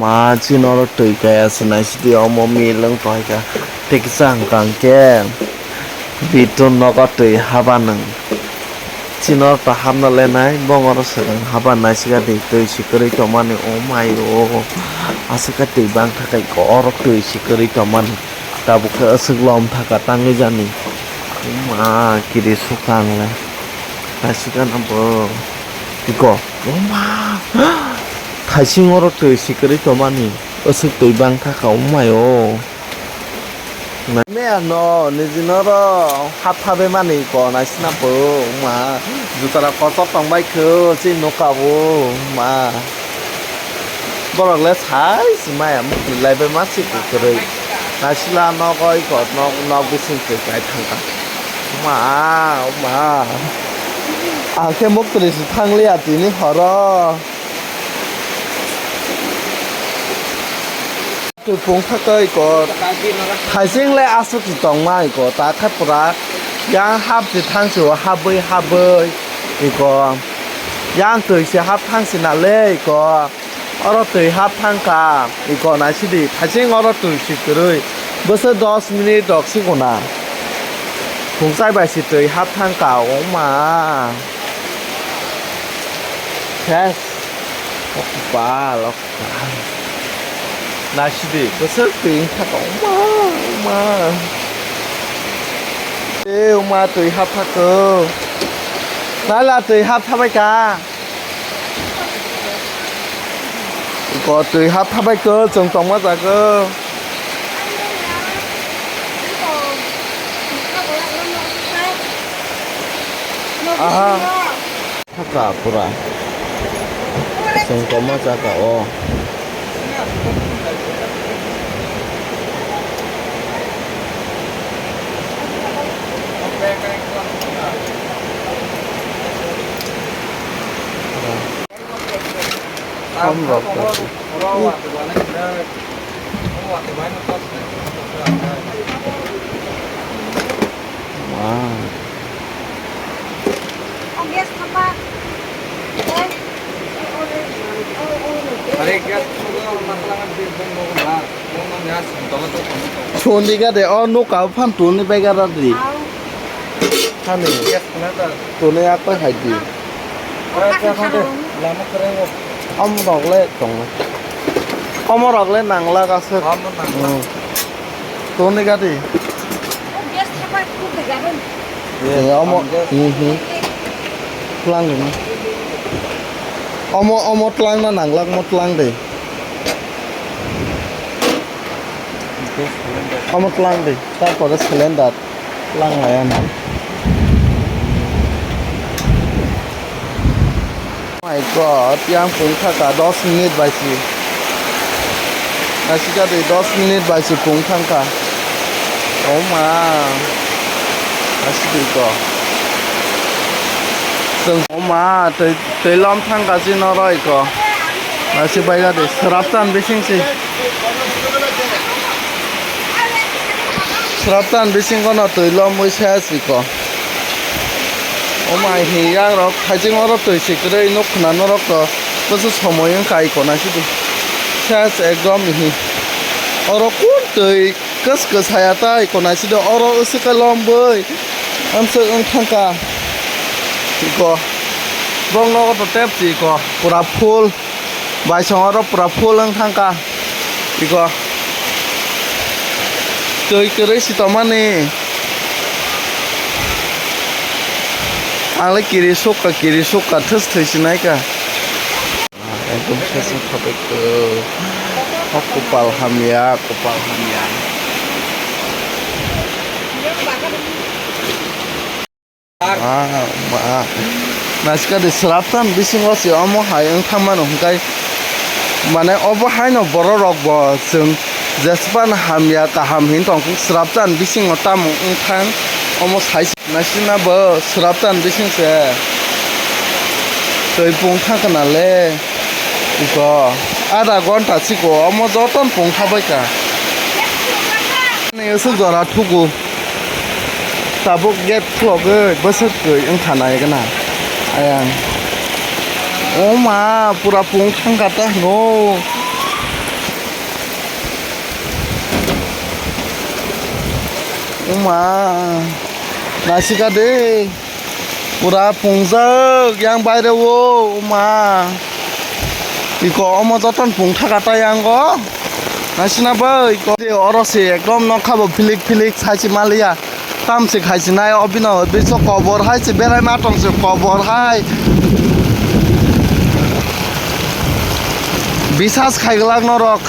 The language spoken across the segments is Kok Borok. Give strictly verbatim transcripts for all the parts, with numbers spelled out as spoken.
Ma, chini oro twi kaya se naisidi, omo milwng tongkha. Tei kisa hwnkha hwnkhe bitu nogo twi haba nwng. Chini oro ta hapna lenai, bongoro swkang haba naisika di, twi si kwrwi tongmani, oh my oh. Aswk khe twi bangkha khe oro twi si kwrwi tongmani. Tabuk khe aswk lom thaka tangwi jani. Ma, kiri sukha ang le. Naisika na bo. Iko. Oh ma. Thaising oro twi si kwrwi tongmani. Aswk twi bangkha kha, oh my oh. Me ano niji noro hap habe mani ko naisina po, oh ma. Jutara kotor tongbai kho, si nuka bo, oh ma. Borok le sai se maya mukti lai bai ma si kwrwi. Naisila nogo iko nok, nok bising twi kai thangkha. Ma, ma. Ang khe mukti se thangliya tini horo. Twi pung kha twi iko. Thaising le aswk se tongma iko. Ta khe pura yang hap se thang se o habwi habwi iko. Yang twi se hap thang se na le iko. Oro twi hap thang kha, iko naisidi, thaising oro twi si kwrwi. Bwswk dos minute rok si guna. Phungchai bai si twi hap thang kha, oh ma. Yes. Bal, oh bal. Naisidi, bwswk twi wng kha kha, oh ma, oh ma. E, oh ma, twi hap thang kha. Naila twi hap thabai kha. Iko twi hap thabai kho, chwng tongma jaga. Aha. Thaka pura. Chwng tongma jaga o. Om rok. Wow. Are gas Sundika de, o nuka o phan tuni bai gara di. Hani. Tuni akwai hai di. Omo rok le tong. Omo rok le nangla gaswk. Tuni gadi. Omo. Tlang de. Omo, omo tlang na nanglak mo tlang de. Omo tlang de, tarpore cylinder tlang lai ano. My God, yang pung thaka dos minute bai si. Naisika de dos minute bai si pung thangka. Oh ma. Naisika de ko. Chwng oh ma, tei, tei lom thangka si noroi ko. Naisik bai gadi, sraptan bising si. Sraptan bisingo no twi lomwi se siko. O mai hi yak rok thaijing oro twi si kwrwi nuk khna norok to bwswk somoi wngkha iko naisidi. Ses ekdom hi. Oro kun twi kwswk kwsaya ta iko naisidi oro uswk khe lombwi amswk wng thangkha. Iko. Bok nogo to tep si iko pura full. Baisong oro pura full wng thangkha. Iko. Twi kwrwi si tongmani. Ang le kiri sukha, kiri sukha, thwsthwi si naikha. Ekdom sesong khabai kwrwi. O kopal hamya, kopal hamya. Ah, ma. Nasikadi sraptan bisingo se omo hai wng thangmano hwnkhe, mane obo haino bororok bo chwng jespan hamya kaham hin tongkuk sraptan bisingo tamo wng thang omo sai se. Naisina bo sraptan bising se twi pung thangkha na le. Iko, adha ghonta chiko, omo joto pung thabai kha. Ni aswk jora thuku. Tabuk gate khulogwi bwswk twi wngkha nai gana. Ayang. O ma, pura pung thangkha ta hwno. Oma, naisika de. Pura pungjak yang baire o, oma. Iko omo joton pung thaka ta yang go. Naisina bai, iko de oro se ekdom nokha bo philik philik sai se maliya. Tam se khai se nai o bino biso kobor hai se berai ma tong se kobor hai. Bisas khai glak norok.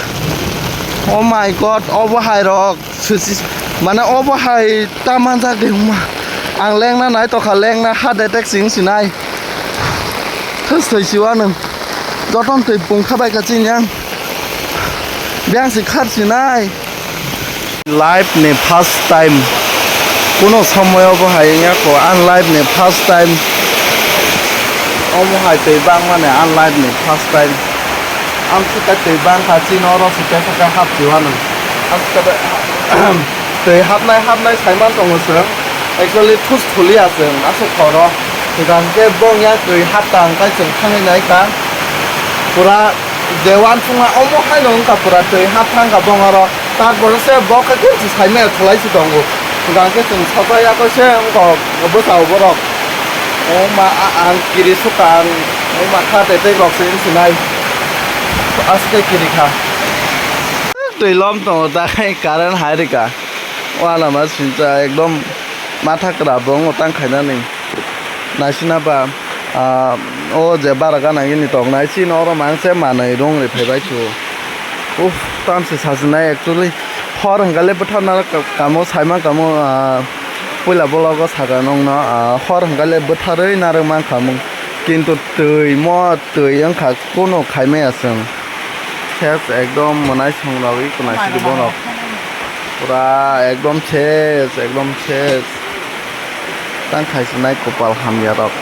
Oh my God, obo hai rok. Susi, mane obo hai ta manjak de hwnma. Ang lengna nai tokha, lengna heart attack sing sinai. Thus thoi siwa nung. Joton twi pung khabai ka chini ang. Biang si khar sinai. Life ni first time. Kuno somoy obo hai wngya ko, ang life ni first time. Omo hai twi bang mane ang life ni first time. Ang sika twi bang kha chini oro sika saka hap siwa nung. Ang sika twi hapnai hapnai saiman tongo chwng. Actually thus thulia chwng aswk horo. Hwnkhe bong ya twi hap tang kai chwng thangwi nai kha. Pura je uansukma omo haino wngkha pura twi hap thangkha bong oro. Tarpore se bo khe kunchi saimaya thulai si tongo. Hwnkhe chwng sacha ya khe se wngkha bwsao borok. O ma a-, ang kiri sukha ang. O ma kha tei tei rok se wng sinai. Aste kiri kha. Twi lom tongo ta khai current hai rika. Uanama sincha ekdom matha kwrabo wngo tang khainani. Naisina ba, ah, o je bara gana gini tongnai chini oro mangse manwi rung ri phaibai chu. Uff, tamsi sajinai actually. Hor hwnkha le bwtharna ka-, kamo saima kamo, ah, puila bologo saka nongno, ah, hor hwnkha le bwtharwi narwk mankha mung. Kintu twi mo twi wngkha. Kuno khaimaya chwng. Ses ekdom mwnai songrawi kwnaisidi borok. Pura ekdom ses, ekdom ses. Tang khaisinai kopal hamyarok.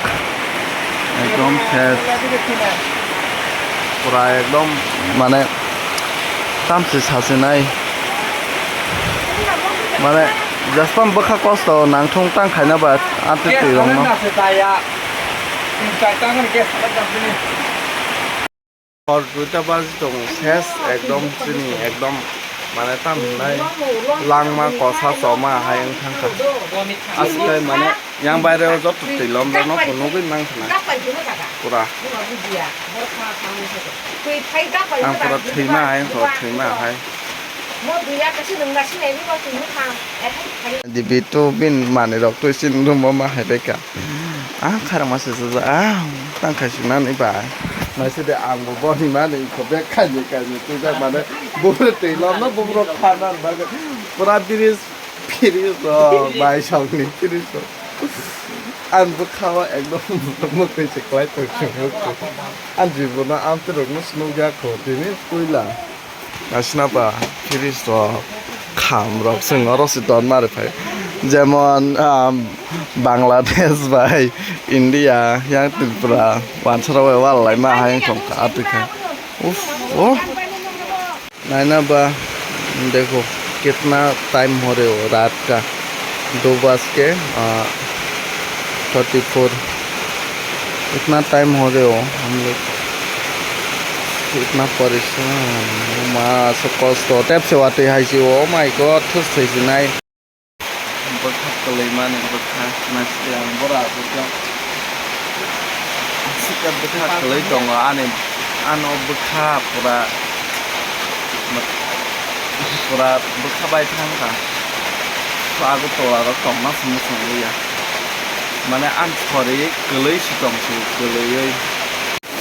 Ekdom ses. Pura ekdom mane tamsi sasinai. Mane jaspan bwkha kosto nangthung tang khaina ba atwi twi rokno. Hor duita baji tongo, ses ekdom chini ekdom mane tam hinai langma kosa choma hai wng thangkha. Aswk mane yang baire o joto twi lom rok no nugwi mang khna pura. Ang pura thwima hai, ang pura thwima hai. Dibi tu bin manwi rok twi sin room o ma hai bai kha. Ah, kharang ma se sujak, ah, tang khai suna ni ba. Naiside ang bo boni mani ko bek khai ni khai ni twi jak mane bubur twi lom no bubur kha na ba. Pura biris biris rok bai song ni biris rok. Ang bo kha o ekdom mo twi se klai tong se mo twi. Ang jibono amtwi rok no snuk ya ko tini puila. Naisina ba, fridge rok, kham rok, chwng oro se ton mari phai. Jemon, ah, Bangladesh bai India, yang Tripura, wansara bai wal lai ma hai wng tong kha, atwi kha. Uff, oh. Naina ba, dekho, kitna time ho rahe ho, raat ka. दो बज के, आ, thirty four. इतना टाइम हो गए हो हम लोग, इतना परेशान। O ma, so kosto. Tep se watwi hai se, oh my God, thus thai se nai. Bwkha kwlwi mani bwkha, nasi ang bora bwkha. Aswk bwkha kwlwi tongo ani, ano bwkha pura. Pura bwkha bai thang kha. Agartala rok tongma se mwsang ya. Mane ang sori kwlwi si tong se kwlwi.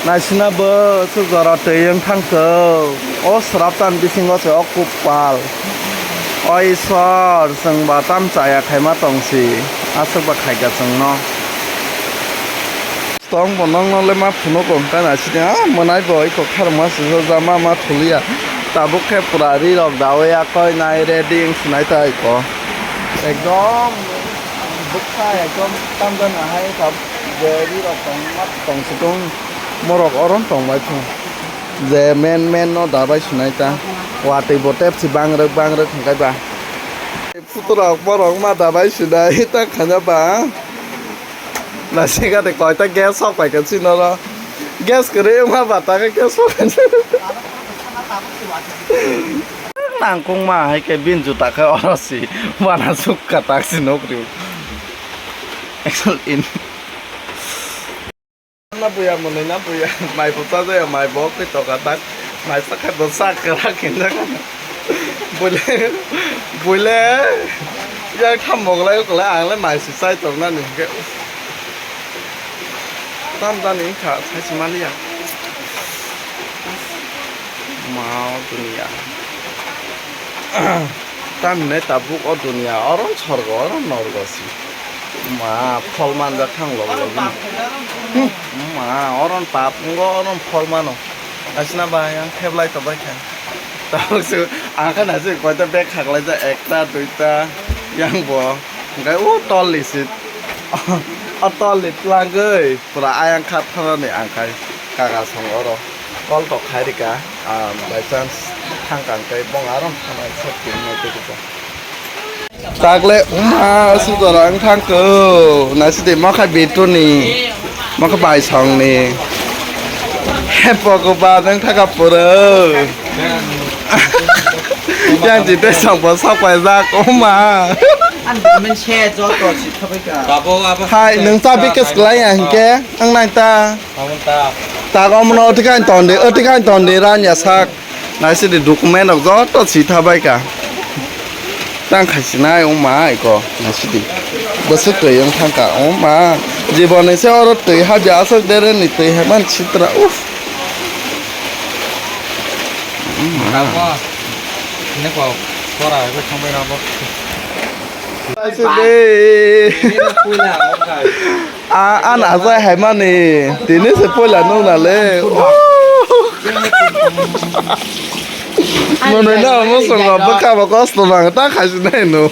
Naisina bo se jora twi wng thang kho. O sraptan bisingo se o kupal. O Isor, chwng ba tam chaya khaima tong si. Aswk ba khaika chwng no. Tong bo nokno le ma phunuk wngkha na sini, ah, mwnai bo iko kharma swijak ma ma thuliya. Tabuk khe pura ri rok dawi ya koi nai ready wng sinai ta iko. Ekdom bwkha ekdom tamjani ahai kha je ri rok tong ma tong si tong morok orom tong bai thung. Je men men no dabai sinai ta. Watwi bo tep si bangrwk bangrwk hwnkhe ba. Putu rok borok ma dabai sinai ta khanya ba. Nasika de koita gas sok pai kha chini oro. Gas kwrwi wngma ba ta khe gas sok kha. Nangkukma hai khe bini juta khe oro si uanasuk kwtak si nuk rw. Actual in. Na buya, mwnwi na buya, mai bo chajaya, mai bo khe toka tak, mai sakha bo sak kwrak hinjak. Buile, buile, yang tham moglai kwlai, ang le mai se chai tongnani hwnkhe. Tam jani wngkha, sai se maliya. Ma o dunia. Tamhinai tabuk o dunia, oro sorgo, oro norgo si. Ma, phol manjak thang log log. Hmm, ma, oro pap wngo, oro phol mano. Asina bai, ang theblai tobai kha. Tabuk se, ang khe naisik koita bag khaklaijak, ekta, duita, yang bo. Hwnkhe o tol ni si, o tol ni twlangwi pura ayang kha thanani ang khai kaka song oro call tok khai rika, ah, by chance thang kang khe bong aro thana sot khe nai tei kisa. Takle wngma sujora wng thang kho, naisidi mokha bitruni, mokha bai song ni. Hepo ko ba wng thaka pura. Yang jite song bo sok paijak, wngma. Ang men se joto si thabai ka. Tabuk abo. Hai, nwng ta bikes kwlai ya hinkhe, ang nang ta. Tabuk ta. Ta gom no otikan tonde, otikan tonde ran ya sak. Naisidi document rok joto si thabai ka. Tang khaisi nai wngma iko, naisidi. Bwswk twi wng thang ka, wngma. Jibon ni se oro twi habya aswk dere ni twi heban sitra, uff. Wngma. Tabuk. Ini kok, kora, iko thangbai rabo. Naisidi. Ini puila, okai. A, an ajai hai mani, tini se poila nung na le. Mwnwi na mo songo bwkha bo kosto nang ta khaisi nai no.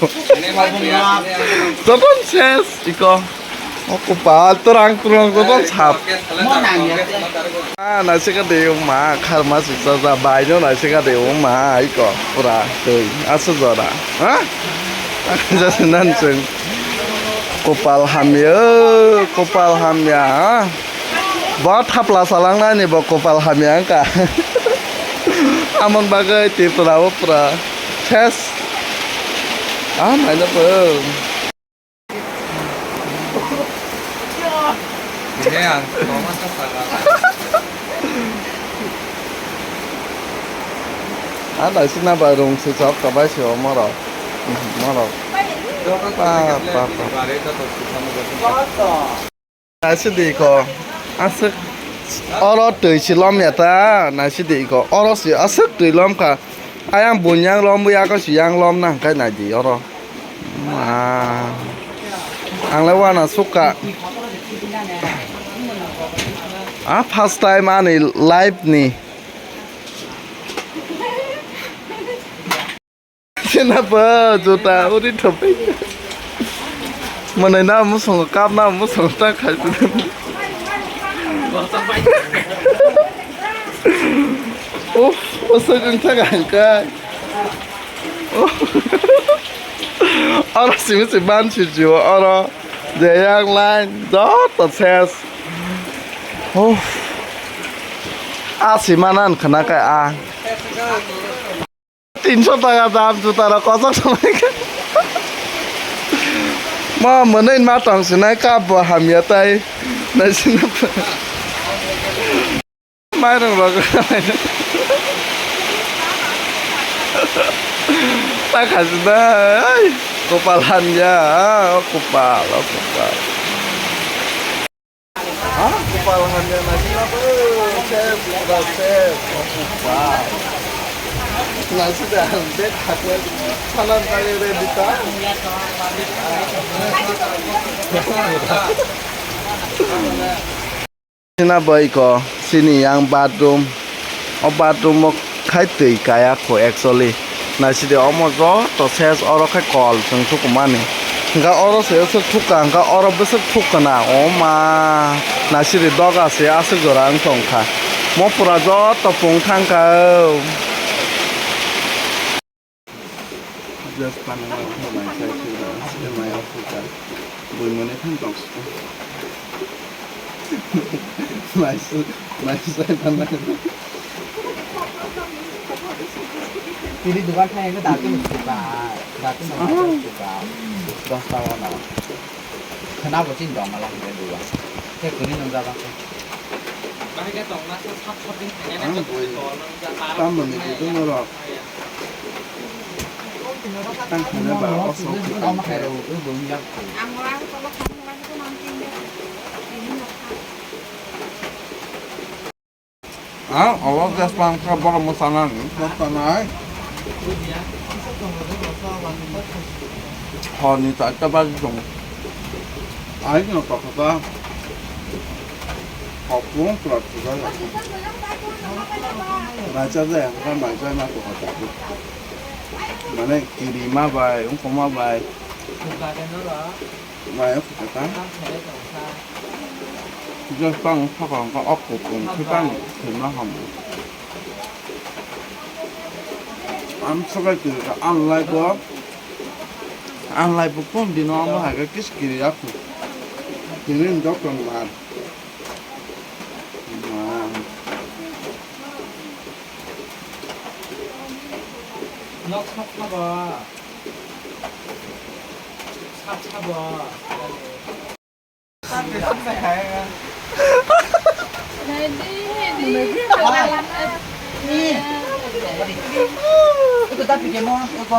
Joton ses iko. O kopal torang torang joton sap. A, naisika de ma kharma siksa ja bai no naisika de ma iko pura twi asu jora. Ha? Jasi nan chwng. Kopal hamya, kopal hamya, ha? Bo thapla salangnani bo kopal hamya wngkha. Amon bagwi Tripura o pura ses. Ah, maina bo. Ini ang, Ah, naisina bai rung se chop ka bai se o morok. Morok. Pa, pa, pa. Naisidi ko. Aswk. Oro twi si lom ya ta. Naisidi ko. Oro si aswk twi lom kha. Ayang bunyang lom bu ya ko si yang lom nang kai naidi oro. Ma. Ang le wana sukha. Ah, first time ani life ni. Sina ba juta uri thopai. Mane na musong kap na musong ta khai. Oh, oh, so jeng ta gan kai. Oh. Oro simi si ban si jiwo oro. Je yang line joto ses. Oh. A si manan khna kai a. Tinso taka dam juta rok kosok samai kha. Ma mwnwi ma tong sinai kap bo hamya tai. Naisina. Mairung rok. Ta khasida, ai, kopal hamya, o kopal, o kopal. Ha, kopal hamya naisina bo, ses, pura ses, o kopal. Naisida, bek hakle, salam kali re dita. Sina bai ko, sini yang bathroom. O bathroom o khai twi kaya kho actually. Naisidi omo joto ses oro khai kol chwng thukumani. Hwnkha oro se aswk thukka, hwnkha oro bwswk thukkana. O ma, naisidi doga se aswk jora wng tongkha. Mo pura joto pung thangkha o. Just panama khe mai sai se ba, se mai o phuka. Bui mone thang tong. Mai su, mai su sai panama. Tini dukan thai hwnkhe datu ni suka, datu ni suka, dos ta wano. Khna bo chini dong ala hwnkhe duwa. Khe kwrwi nung jabang khe. Bahai khe tong na sa sat sat din thai na. Ang boi. Tamo ni kutung ro. Tang khna ba o sok. Ang ora ko lo khang la ko nang tin de. Ini no kha. Ah, obo gas pang kha borok mwsana ni, mwsana hai. Hor ni charta baji tongo. Ai no tokota. Hopung pura pura. Macha jaya, macha ma tokota. Mane kiri ma bai, ungko ma bai. Maya khe ta. Just bang sakang ka ok kung khe bang khe ma ham. Am sabai kiri ka an lai bo. An lai bo kon dino amo hai ka kis kiri aku. Kiri dok tong mar. Ma. Nok sap sabo. Sap sabo.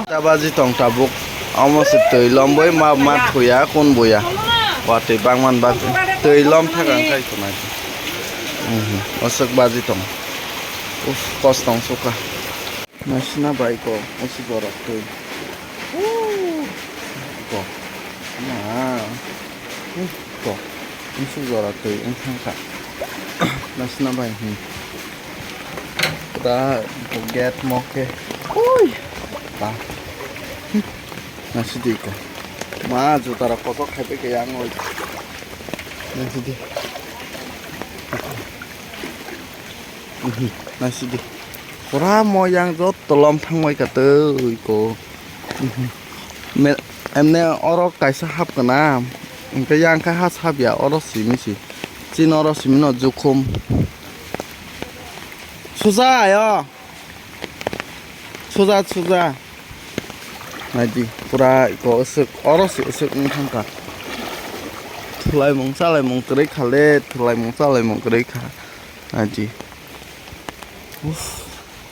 Ta baji tong tabuk. Omo se twi lomboi ma, ma thuya kun buya. Watwi bangman bagwi. Twi lom thakang khai khwnai. Mhm. Oswk baji tong. Uf, kos tong suka. Naisina bai ko, usi borok twi. Ko. Ma. Ko. Usi borok twi wng thang kha. Naisina bai hin. Da gate mo khe. Ui. Ba. Naisidi ko. Ma juta rok kotor khai pai khe yang oi. Naisidi. Mhm, naisidi. Pura mo yang jotto lom thangbai ka twi ko. Mhm. Me-, emne oro kaisa hap kana. Hwnkhe yang khe ha sap ya oro simi si. Chini oro simi no jukhum. Suja ayo. Suja, suja. Naidi, pura iko aswk, oro se aswk wng thangkha. Thwlaimung chalaimung kwrwi kha le, thwlaimung chalaimung kwrwi kha. Naidi. Uff,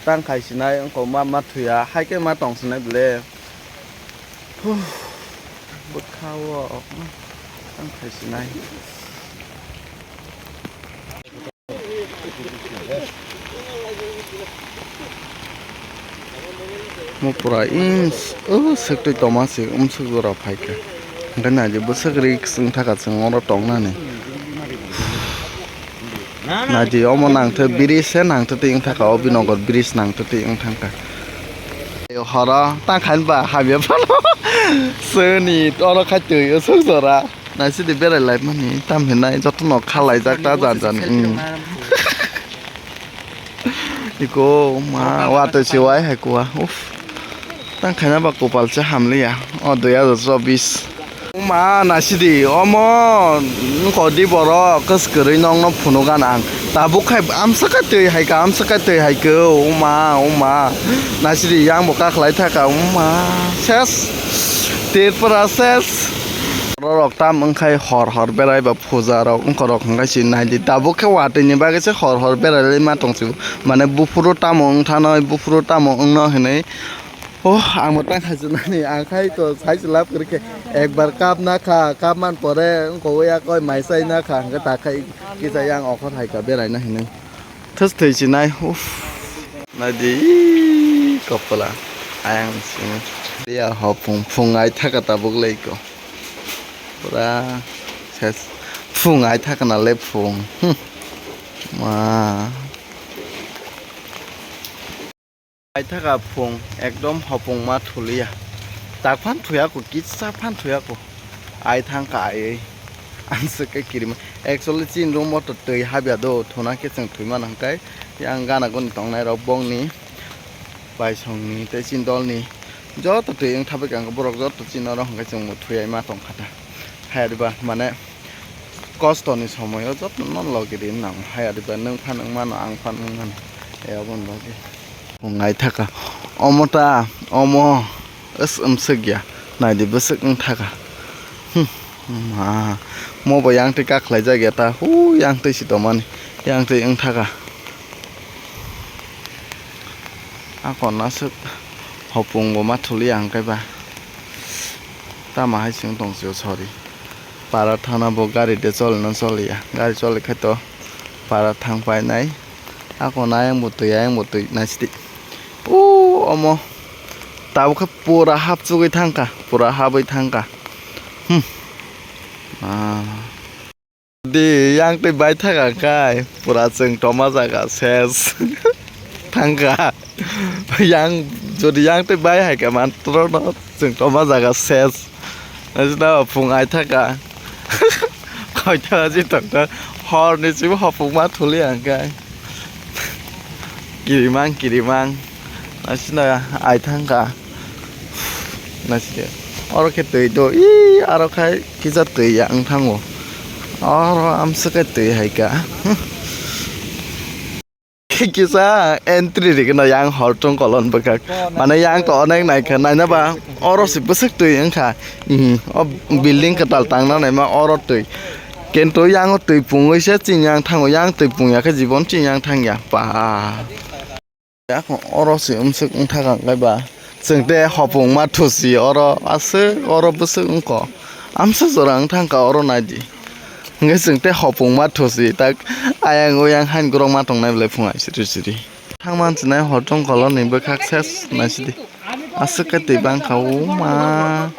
tang khai sinai, wngkha ma, ma thuya, hai khe ma tong sinai bele. Huh, bwkha o, tang khai sinai. Mo pura ins, o, sektwi toma se, um, suk jora phaikha. Hwnkhe naidi bwswk risk wng thaka chwng oro tongnani. Naidi omo nangthe bridge se nangthe twi wng thaka, Obinogor bridge nangthe twi wng thangkha. Horo tang khain ba hamya phano. Soni oro khai twi, o, suk jora. Naisidi berai lai mani, tam hinai joto no kha laijak ta jan jan, mm. Iko ma, watwi se wai hai kuwa, uff. Tang khaina ba kopal se hamliya, o dui hajar chobis. Ma, naisidi, omo, wngkha di borok, kwswk kwrwi nokno phunukgana ang. Tabuk khai amswk khe twi hai kha, amswk khe twi hai khe, o ma, o ma. Naisidi, yang bo kakhlai thaka, o ma, ses. Tripura ses. Borok tam wngkhai hor hor berai ba puja rok wngkha rok hwnkhe si naidi tabuk khe watwi ni bagwi se hor hor berai lai ma tong si mane buphuru tamo wng thanai buphuru tamo wngno hinwi oh ang bo tang khaijwnani ang khai to sai se lab kwrwi khe ekbar kap na kha kap man pore wngkha ya koi mai sai na kha hwnkhe ta khai kisa yang okhor hai kha berai na hinwi. Thus thwi sinai, uff. Naidi, ii, kopla. Ayang sini. Dia hopung, phung ai thaka tabuk lei ko. Pura ses. Phung ai thaka na le phung. Hmm. Ma. Aithaka phung ekdom hopung ma thuliya. Tak phan thuya ko, kisa phan thuya ko. Ai thang ka ai. Ang se ke kirima. Actually chin room o to twi habya do. Thuna ke chwng thwi man hangkai. Yang gana guni tongnai rok bongni. Baisongni tei chin dolni. Joto twi wng thabai kang borok joto chin oro hangkai chwng thuyai ma tong kha ta. Hai riba mane. Kostoni somoyo jotono logi ri nang hai adiba nwng phan wng mano ang phan wng mano e aboni bagwi. Phung ai thaka Omo ta, omo, is, um, sik ya. Naidi bwswk wng thaka. Hmm, ma, mo bo yang twi kakhlai jak ya ta. Hu, yang twi si tongmani. Yang twi wng thaka. A kona swk hopung bo ma thuli ang kaiba. Tama hai sing tong sio, sorry. Para thana bo gari de chole na chole ya. Gari chole khai to para thang pai nai. A kona ayang bo twi, ayang bo twi, naisidi. O omo. Tabuk khe pura hapchugwi thangkha, pura habwi thangkha. Hmm. Ah. Di, yang twi bai thaka khai, pura chwng toma jaga ses. Thangkha. Yang, jodi yang twi bai hai kha man, trono chwng toma jaga ses. Naisida phung ai thaka. Koitha ji tongtha. Hor ni chibo hopung ma thuli ang khai. Kirimang, kirimang. Naisida ai thangkha. Naisida. Oro khe twi do. Ih, aro khai kisa twi ya ang thango. Oro amswk khe twi hai kha. Kisa entry rikno yang hor tong kolon bwkhak. Mane yang to onek naikha, naina ba oro si bwswk twi wngkha. Mhm. O building kwtal tangna naima oro twi. Kento yang o twi pungwi se chini yang thango, yang twi pungya khe jibon chini yang thangya. Pa. Ako oro si umswk wngthaka kaiba. Chwng te hopung ma thusi oro aswk oro bwswk wngkho. Amsa jora wngthangkha oro naidi. Hwnkhe chwng te hopung ma thusi tak ayang oyang hain gorok ma tongnai belai phung ai siri siri. Thangman chinai hor tong kolor ni bwkhak ses naisidi. Aswk khe twi bangkha o ma.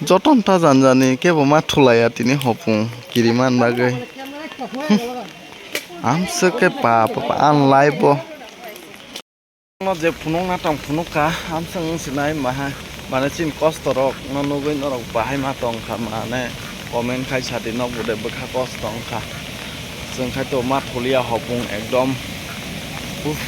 Joton ta janjani kebo ma thulaiya tini hopung kiriman bagwi. Amswk khe pa pa pa ang live o. No je phunuk na tong phunuk kha, amswk wng sinai maha, mane chini kosto rok no nugwi norok bahai ma tong kha, mane comment khai sadi nok bude bwkha kosto wng kha, chwng khai to ma thulia hopung ekdom, uff,